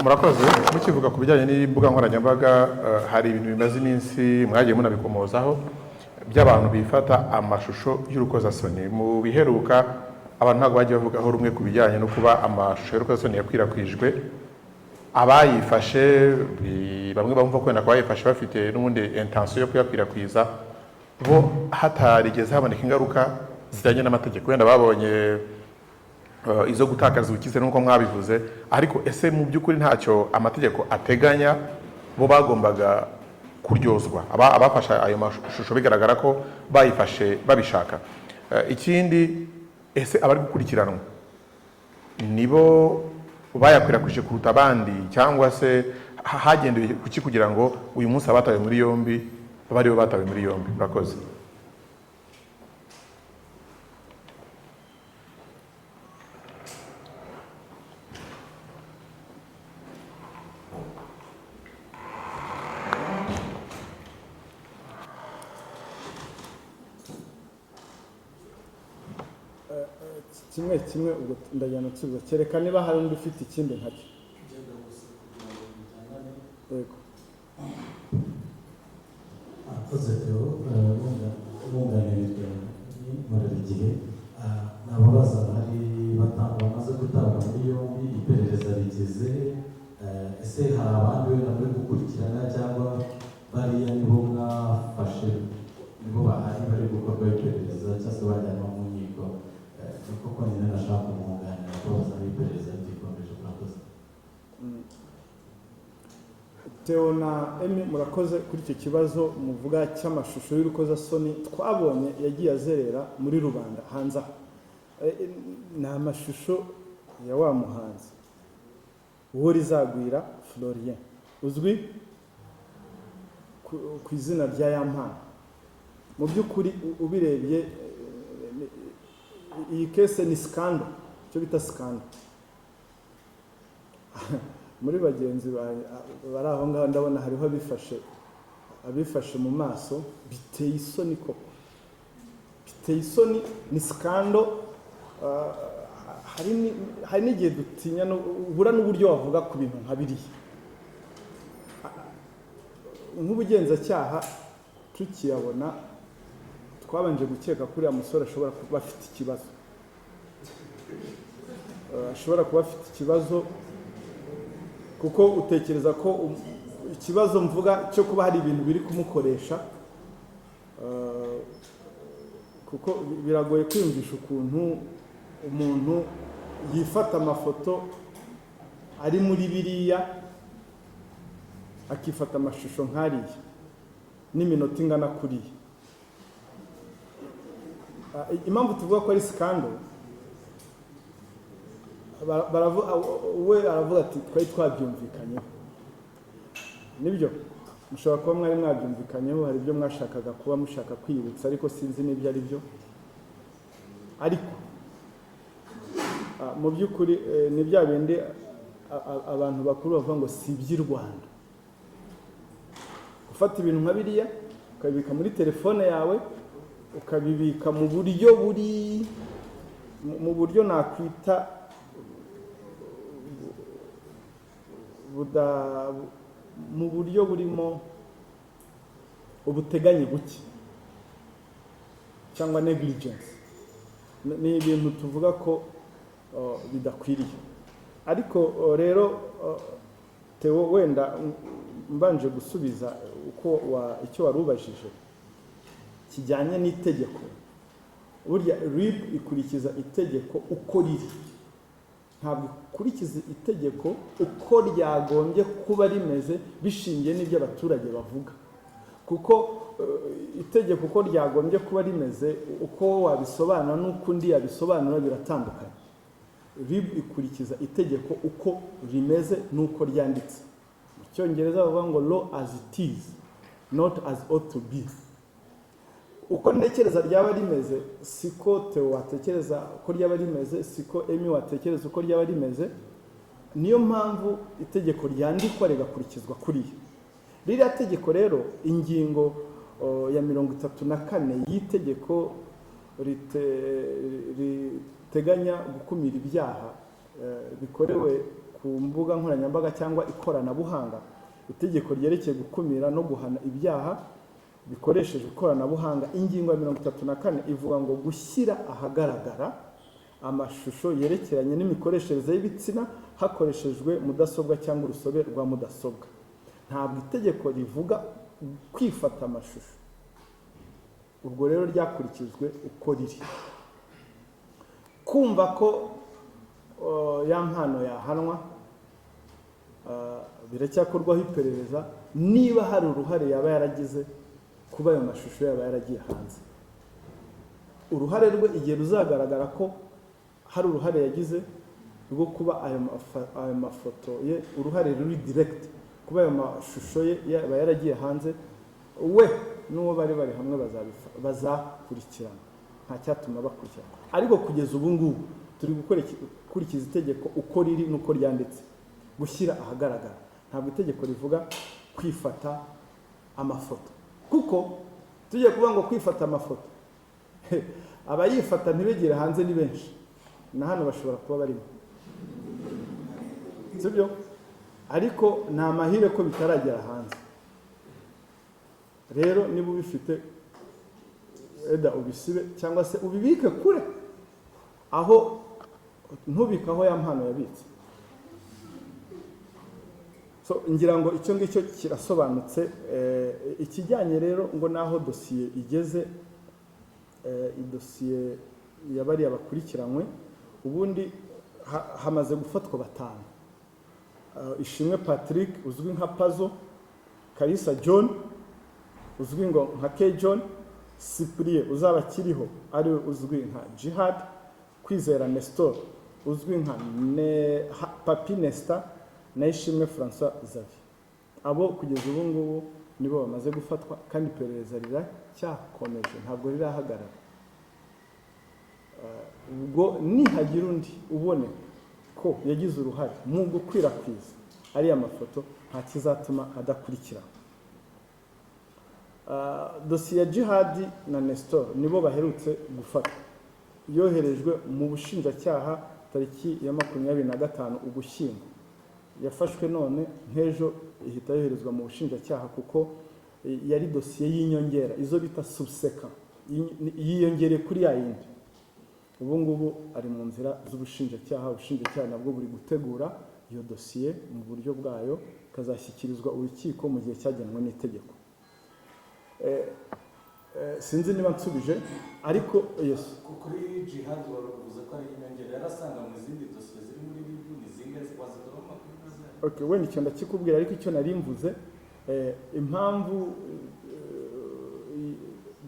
Murakoze. Mukivuga ku bijyanye n'imbuga nkoranyambaga, hari ibintu bimaze iminsi mwagiye munabikomozaho by'abantu bifata amashusho y'urukozasoni. Mu biheruka abantu ntabwo bagiye bavugaho rumwe ku bijyanye no kuba amashusho y'urukozasoni yakwirakwijwe, abayifashe bamwe bumva ko wenda bayifashe bafite n'ubundi intention yo kuyakwirakwiza, bo hatarigeze haboneka ingaruka zijyanye n'amategeko, wenda babonye izo gutakaza ubukize nk'uko mwabivuze. Ariko ese mu by'ukuri ntacyo amategeko ateganya bo bagombaga kuryozwa, abafashe ayo mashusho bigaragara ko bayifashe babishaka? Ikindi, ese abari gukurikiranwa nibo bayakwirakwije kuruta abandi, cyangwa se hagendewe kuki kugira ngo uyu munsi abatawe muri yombi babe aribo batawe muri yombi? Murakoze. Kimwe kimwe, ubwo ndajyana nsubiza, kereka niba hari undi ufite ikindi nkacyo. Yego. Murakoze Theo, wunganirijwe n'inkorera igihe. Nababaza, hari batanu bamaze gutabwa muri yombi, iperereza rigeze he? Ese hari abandi wenda muri gukurikirana, cyangwa bariya nibo mwafashe, nibo bahari bari gukorwaho iperereza cyangwa se bajyanwa mu nkiko? Niko konyine nashaka kumwunganira, kubaza niba iperereza rigikomeje. Murakoze. Theo na Emmy, murakoze kuri icyo kibazo muvuga cy'amashusho y'urukozasoni twabonye yagiye azerera muri rubanda hanze aha. Ni amashusho ya wa muhanzi Uworizagwira Florien, uzwi ku izina rya Yampano. Mu by'ukuri ubirebye, iyi case ni scandal, icyo bita scandal. Muri bagenzi bari aho ngaho ndabona hariho abifashe mu maso. Biteye isoni koko, biteye isoni, ni scandal. Hari n'igihe dutinya no ubura n'uburyo wavuga ku bintu nka biriya. Nk'ubugenzacyaha tukiyabona twabanje gukeka ko uriya musore ashobora kuba afite ikibazo. Ashobora kuba afite ikibazo, kuko utekereza ko ikibazo mvuga cyo kuba hari ibintu biri kumukoresha, kuko biragoye kwiyumvisha ukuntu umuntu yifata amafoto ari muri biriya, akifata amashusho nk'ariya n'iminota ingana kuriya. Impamvu tuvuga ko ari scandal, we aravuga ati twari twabyumvikanyeho. Nibyo, mushobora kuba mwari mwabyumvikanyeho, hari ibyo mwashakaga kuba mushaka kwiyibutsa, ariko sinzi n'ibyo ari byo. Ariko mu by'ukuri, ni bya bindi abantu bakuru bavuga ngo si iby'i Rwanda. Gufata ibintu nka biriya ukabibika muri telefone yawe, ukabibika mu buryo buri mu buryo nakwita buda, mu buryo burimo ubuteganye buke cyangwa negligence, ni ibintu tuvuga ko bidakwiriye. Ariko rero, Theo, wenda mbanje gusubiza uko icyo wari ubajije kijyanye n'itegeko, burya RIB ikurikiza itegeko uko riri, ntabwo ikurikiza itegeko uko ryagombye kuba rimeze bishingiye n'ibyo abaturage bavuga, kuko itegeko uko ryagombye kuba rimeze, uko wabisobanura n'uko undi yabisobanura biratandukanye. RIB ikurikiza itegeko uko rimeze n'uko ryanditse. Mu Cyongereza bavuga ngo law as it is, not as ought to be. Uko ntekereza ryaba rimeze siko Theo watekereza uko ryaba rimeze, siko Emmy watekereza uko ryaba rimeze. Niyo mpamvu itegeko ryandikwa rigakurikizwa kuriya. Ririya tegeko rero, ingingo ya 34 y'itegeko riteganya gukumira ibyaha bikorewe ku mbuga nkoranyambaga cyangwa ikoranabuhanga, itegeko ryerekeye gukumira no guhana ibyaha bikoreshejwe ikoranabuhanga, ingingo ya 34 ivuga ngo gushyira ahagaragara amashusho yerekeranye n'imikoreshereze y'ibitsina hakoreshejwe mudasobwa cyangwa urusobe rwa mudasobwa. Ntabwo itegeko rivuga kwifata amashusho. Ubwo rero ryakurikijwe uko riri. Kumva ko ya mpano yahanwa, biracyakorwaho iperereza niba hari uruhare yaba yaragize kuba ayo mashusho yaba yaragiye hanze. Uruhare rwe igihe ruzagaragara ko hari uruhare yagize rwo kuba ayo mafoto ye, uruhare ruri direct kuba ayo mashusho ye yaba yaragiye hanze, we n'uwo bari bari hamwe bazakurikirana, nta cyatuma bakurikirana. Ariko kugeza ubu ngubu turi gukurikiza itegeko uko riri n'uko ryanditse, gushyira ahagaragara. Ntabwo itegeko rivuga kwifata amafoto, kuko tugiye kuvuga ngo kwifata amafoto, abayifata ntibegere hanze ni benshi, na hano bashobora kuba barimo, sibyo? Ariko ni amahire ko bitaragera hanze. Rero niba ubifite, eda ubisibe cyangwa se ubibike kure, aho ntubike aho ya mpano yabitse. So ngira ngo icyo ngicyo kirasobanutse. Ikijyanye rero ngo naho dosiye igeze, idosiye ya bariya bakurikiranywe, ubundi hamaze gufatwa batanu: Ishimwe Patrick uzwi nka Pazo, Kalisa John uzwi ngo nka K John, Cyprien uzaba akiriho ariwe uzwi nka Jihad, Kwizera Nestor uzwi nka Papi Nesta na Ishimwe François Xavier. Abo kugeza ubu ngubu nibo bamaze gufatwa, kandi iperereza riracyakomeje, ntabwo rirahagarara. Ubwo nihagira undi uboneka ko yagize uruhare mu gukwirakwiza ariya mafoto, nta kizatuma adakurikirana. Dosiye ya Jihadi na Nestor, nibo baherutse gufatwa, yoherejwe mu bushinjacyaha tariki ya 25 Ugushyingo. Yafashwe none nk'ejo ihita yoherezwa mu bushinjacyaha, kuko yari dosiye y'inyongera, izo bita subséquent, yiyongereye kuri ya yindi. Ubu ngubu ari mu nzira z'ubushinjacyaha. Ubushinjacyaha nabwo buri gutegura iyo dosiye mu buryo bwayo, ikazashyikirizwa urukiko mu gihe cyagenwe n'itegeko. Sinzi niba nsubije, ariko yes. Kuri Jihad wari uvuze ko ari inyongera, yarasanga mu zindi dosiye ziri muri RIB, ni zingahe waziduha amakuru neza? Okay, wenda icyo ndakikubwira, ariko icyo nari mvuze, impamvu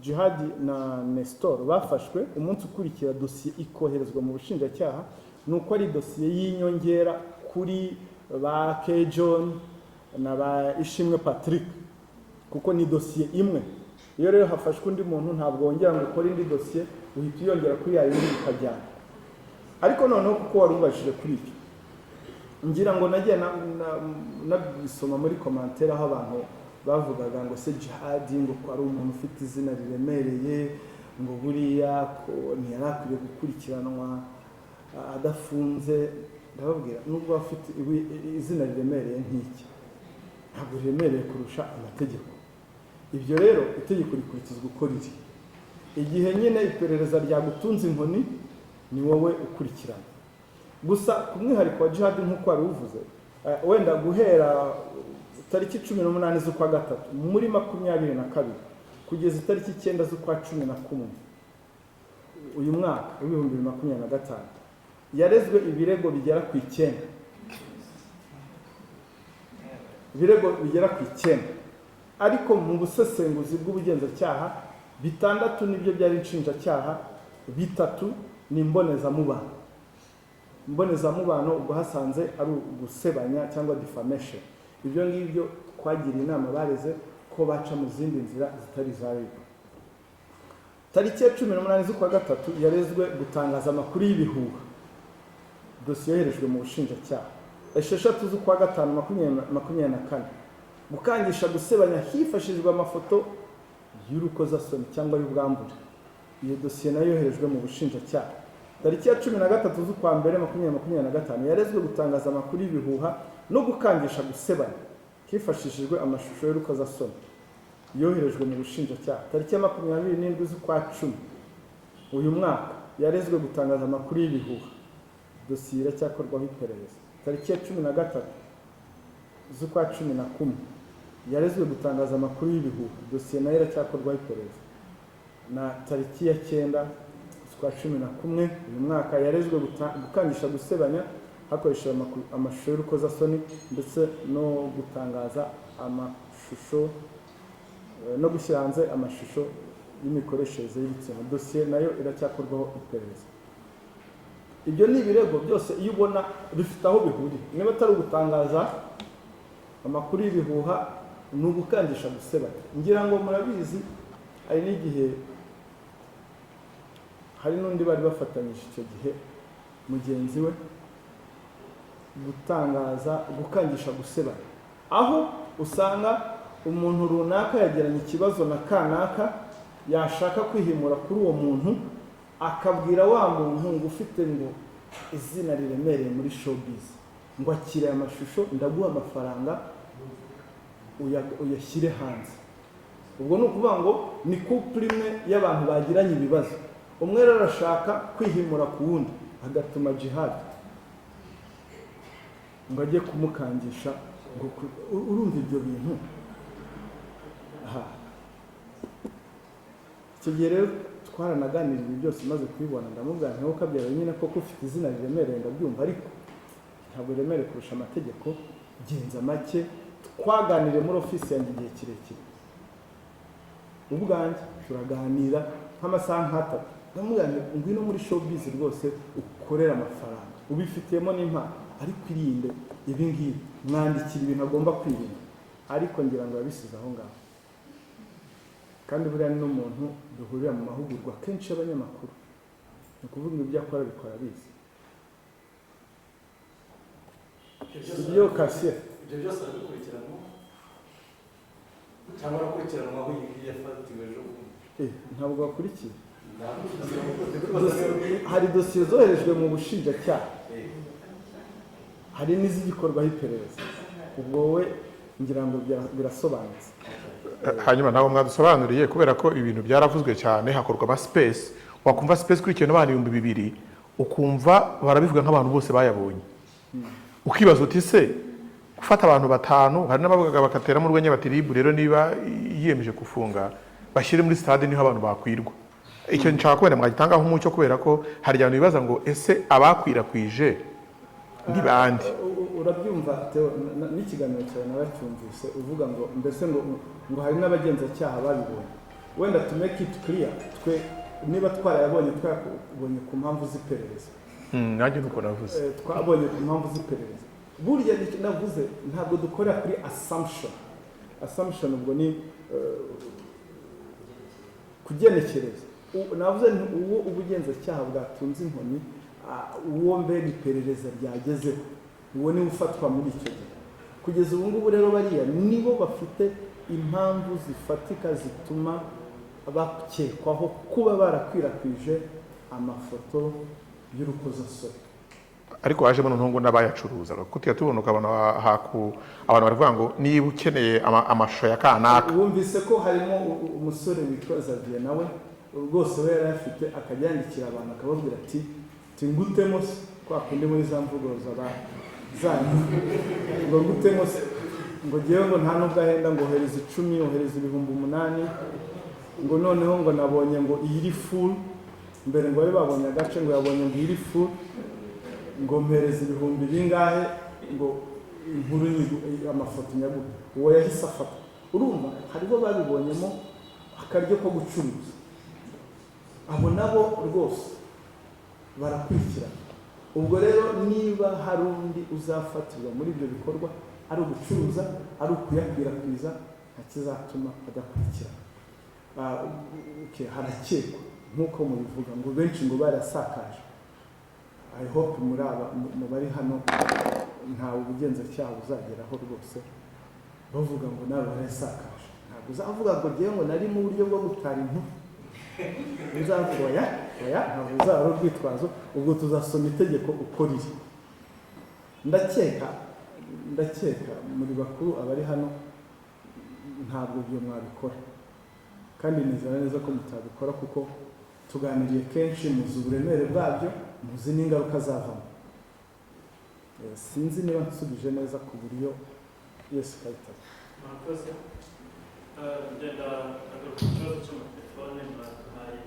Jihadi na Nestor bafashwe umunsi ukurikira dosiye ikoherezwa mu bushinjacyaha, ni uko ari dosiye y'inyongera kuri ba K John na ba Ishimwe Patrick, kuko ni dosiye imwe. Iyo rero hafashwe undi muntu, ntabwo wongera ngo ukore indi dosiye, uhita uyongera kuri ya yindi bikajyana. Ariko noneho kuko wari ubajije kuri ibyo, ngira ngo nagiye nabisoma muri commentaire, aho abantu bavugaga ngo se Jihadi ngo ko ari umuntu ufite izina riremereye, ngo buriya ko ntiyari akwiriye gukurikiranwa adafunze. Ndababwira, nubwo afite izina riremereye nk'iki, ntabwo riremereye kurusha amategeko. Ibyo rero itegeko rikurikizwa uko riri. Igihe nyine iperereza ryagutunze inkoni, ni wowe ukurikirana. Gusa ku mwihariko wa Jihad, nk'uko wari uvuze, wenda guhera tariki 18 z'ukwa gatatu muri 22 kugeza itariki 9 z'ukwa 11 uyu mwaka w'2025, yarezwe ibirego bigera ku 9, ibirego bigera ku 9. Ariko mu busesenguzi bw'ubugenzacyaha, bitandatu nibyo byari inshinjacyaha, bitatu ni imbonezamubano. Imbonezamubano ubwo hasanze ari ugusebanya cyangwa defamation. Ibyo ngibyo twagiriye inama bareze ko baca mu zindi nzira zitari iza RIB. Tariki ya 18 z'ukwa gatatu yarezwe gutangaza amakuru y'ibihuha, dosiye yoherejwe mu bushinjacyaha. 6 z'ukwa gatanu 2024, gukangisha gusebanya hifashishijwe amafoto y'urukozasoni cyangwa y'ubwambure, iyo dosiye nayo yoherejwe mu bushinjacyaha. Tariki ya 13 z'ukwa mbere 2025 yarezwe gutangaza amakuru y'ibihuha no gukangisha gusebanya hifashishijwe amashusho y'urukozasoni yoherejwe mu bushinjacyaha. Tariki ya 27 z'ukwa 10 uyu mwaka yarezwe gutangaza amakuru y'ibihuha, dosiye iracyakorwaho iperereza. Tariki ya 13 z'ukwa 11 yarezwe gutangaza amakuru y'ibihuha, dosiye nayo iracyakorwaho iperereza. Na tariki ya 9 z'ukwa 11 uyu mwaka yarezwe gukangisha gusebanya hakoreshejwe amashusho y'urukozasoni ndetse no gutangaza amashusho no gushyira hanze amashusho y'imikoreshereze y'ibitsina, dosiye nayo iracyakorwaho iperereza. Ibyo ni ibirego byose iyo ubona bifite aho bihuriye, niba atari ugutangaza amakuru y'ibihuha ni ugukangisha gusebanya. Ngira ngo murabizi, hari n'igihe hari n'undi bari bafatanyije icyo gihe, mugenzi we, gutangaza gukangisha gusebanya, aho usanga umuntu runaka yagiranye ikibazo na kanaka, yashaka kwihimura kuri uwo muntu akabwira wa muntu ngo ufite ngo izina riremereye muri showbiz ngo akire aya mashusho, ndaguha amafaranga uyashyire hanze. Ubwo ni ukuvuga ngo ni couple imwe y'abantu bagiranye ibibazo, umwe rero arashaka kwihimura ku wundi agatuma Jihad ngo ajye kumukangisha ngo urumva ibyo bintu. Aha icyo gihe rero twaranaganiriye ibi byose, maze kubibona ndamubwira nti: "Wowe ukabyara nyine koko ufite izina riremereye, ndabyumva, ariko ntabwo riremereye kurusha amategeko, genza make." Twaganiriye muri ofisi yanjye igihe kirekire, ubwanjye turaganira nk'amasaha nk'atatu. Ndamubwira nti: "Ngwino muri showbiz rwose ukorere amafaranga, ubifitiyemo n'impano, ariko irinde ibi ngibi." Mwandikira ibintu agomba kwirinda, ariko ngira ngo yabisize aho ngaho. Kandi buriya ni n'umuntu duhurira mu mahugurwa kenshi y'abanyamakuru, ni ukuvuga ngo ibyo akora abikora abizi. Ibyo kasiye. Ibyo byose arabikurikiranwa cyangwa arakurikiranwa aho iyi ngiyi yafatiwe ejo bundi? Ntabwo bakurikiye. Hari dosiye zoherejwe mu bushinjacyaha, hari n'izigikorwaho iperereza. Ubwo wowe ngira ngo birasobanutse. Hanyuma ntabwo mwadusobanuriye, kubera ko ibintu byaravuzwe cyane, hakorwa ama space, wakumva space ikurikiwe n'abantu 2000, ukumva barabivuga nk'abantu bose bayabonye, ukibaza uti: "Se gufata abantu batanu?" Hari n'abavugaga bakateramo urwenya bati: "RIB rero niba yiyemeje gufunga, bashyire muri stade niho abantu bakwirwa." Icyo nshaka kubera mwagitangaho umucyo, kubera ko hari abantu bibaza ngo: "Ese abakwirakwije ni bande?" Urabyumva Theo, n'ikiganiro cyawe naracyumvise uvuga ngo mbese ngo hari n'abagenzacyaha babibonye. Wenda to make it clear, twe niba twarayabonye, twayabonye ku mpamvu z'iperereza. Nanjye nuko navuze. Twabonye ku mpamvu z'iperereza. Burya nicyo navuze, ntabwo dukorera kuri assumption. Assumption ubwo ni kugenekereza. Navuze nti uwo ubugenzacyaha bwatunze inkoni, uwo mbega iperereza ryagezeho, uwo niwe ufatwa muri icyo gihe. Kugeza ubu ngubu rero bariya nibo bafite impamvu zifatika zituma bakekwaho kuba barakwirakwije amafoto y'urukozasoni. Ariko hajemo noneho ngo n'abayacuruzaga, kuko tujya tubona ukabona abantu baravuga ngo niba ukeneye amashusho ya kanaka. Wumvise ko harimo umusore witwa Xavier, nawe rwose we yari afite, akajya yandikira abantu akababwira ati "Ngutemo se", kwa kundi muri za mvugo zaba zanyu, ngo ngutemo se, ngo ngewe ngo nta nubwo ahenda, ngo ohereza 10, ohereza 8000, ngo noneho ngo nabonye ngo iyi iri full, mbere ngo bari babonye agace, ngo yabonye ngo iyi iri full, ngo mpereza ibihumbi bingahe ngo inkuru amafoto nyaguhe. Uwo yahise afata. Urumva hariho babibonyemo akaryo ko gucuruza, abo nabo rwose barakurikirana. Ubwo rero niba hari undi uzafatirwa muri ibyo bikorwa, ari ugucuruza, ari ukuyakwirakwiza, nta kizatuma adakurikirana. Okay, harakekwa nk'uko mubivuga ngo benshi ngo barasakaje. I hope muri aba mu bari hano ntawe ubugenzacyaha buzageraho rwose bavuga ngo nawe barasakaje. Ntabwo uzavuga ngo ngewe ngo nari mu buryo bwo gutara inkuru, uzavuga oya. Oya, ntabwo bizaba ari urwitwazo. Ubwo tuzasoma itegeko uko riri. Ndakeka muri bakuru abari hano, ntabwo ibyo mwabikora, kandi nizera neza ko mutabikora, kuko tuganiriye kenshi, muzi uburemere bwabyo, muzi n'ingaruka zavamo. Sinzi niba nsubije neza ku buryo. Yesu kayitare. Murakoze. Ngenda agaruka ku kibazo cy'amatelefone mwaduhaye.